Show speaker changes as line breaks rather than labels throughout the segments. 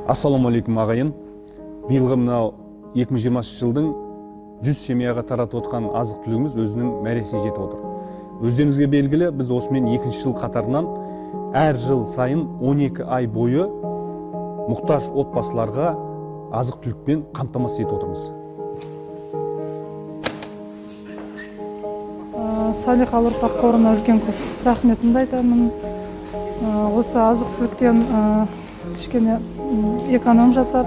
Ассалаумағалейкум, ағайын! Биылғы мынау 2020 жылдың 100 семьяға таратып отқан азық түлігіміз өзінің мәресіне жетіп отыр. Өздеріңізге белгілі, біз осымен екінші жыл қатарынан әр жыл сайын 12 ай бойы мұқтаж отбасыларға азық түлікпен қамтамасыз етіп отырмыз.
Салиқалы ұрпақ қорына үлкен көп рахметімді айтамын. Осы азық түліктен кішкене эконом жасап,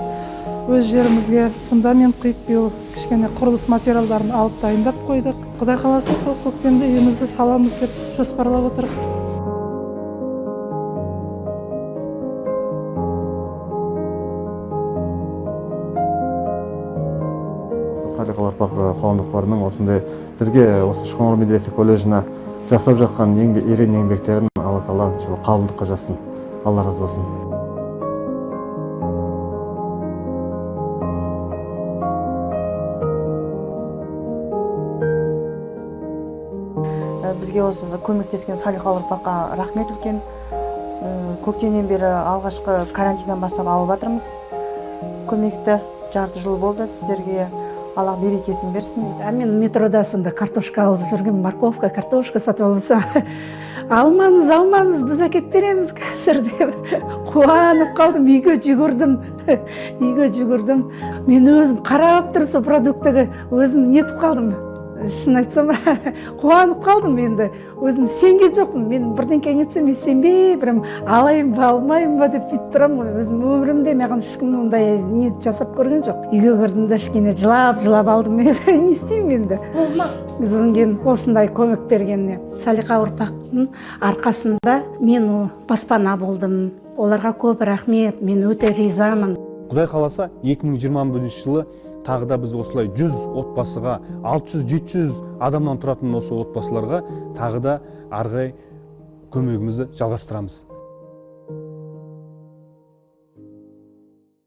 өз жерімізге фундамент құйып, биыл кішкене құрылыс материалдарын алып дайындап қойдық. Құдай қаласа, сол көктемде үйімізді саламыз деп жоспарлап отырмық.
Осы Салиқалы ұрпақ қоғамдық қорының осындай бізге, осы Шоңғар медресе колледжіне жасап жатқан ерен еңбектерін Алла Тағала иншалла қабылдыққа жазсын. Алла разы болсын.
Бізге осы көмектескен Салиқалы ұрпаққа рахмет үлкен. Көктемнен бері, алғашқы карантиннен бастап алып жатырмыз көмекті. Жарты жыл болды. Сіздерге Алла берекесін берсін.
А мен метрода сонда картошка алып жүргенмін, морковка, картошка сатып алсам, алмаңыз, алмаңыз, біз әкеліп береміз қазір деп қуанып қалдым. Үйге жүгірдім, үйге жүгірдім. Мен өзім қарап тұр сол продуктіге, өзім нетіп қалдым, шын айтсам, қуанып қалдым. Енді өзім сенген жоқпын. Мен бірдеңке нетсем, мен сенбей, прям алайын ба, алмайын ба деп бүйтіп тұрамын ғой. Өзім өмірімде маған ешкім ондай не жасап көрген жоқ. Үйге кірдім да, кішкене жылап жылап алдым. Не істеймін енді? Содан кейін осындай көмек бергеніне, Салиқа ұрпақтың арқасында мен баспана болдым. Оларға көп рахмет, мен өте ризамын.
Құдай қаласа, 2021 жылы тағы да біз осылай 100 отбасыға, 600-700 адамнан тұратын осы отбасыларға тағы да ары қарай көмегімізді жалғастырамыз.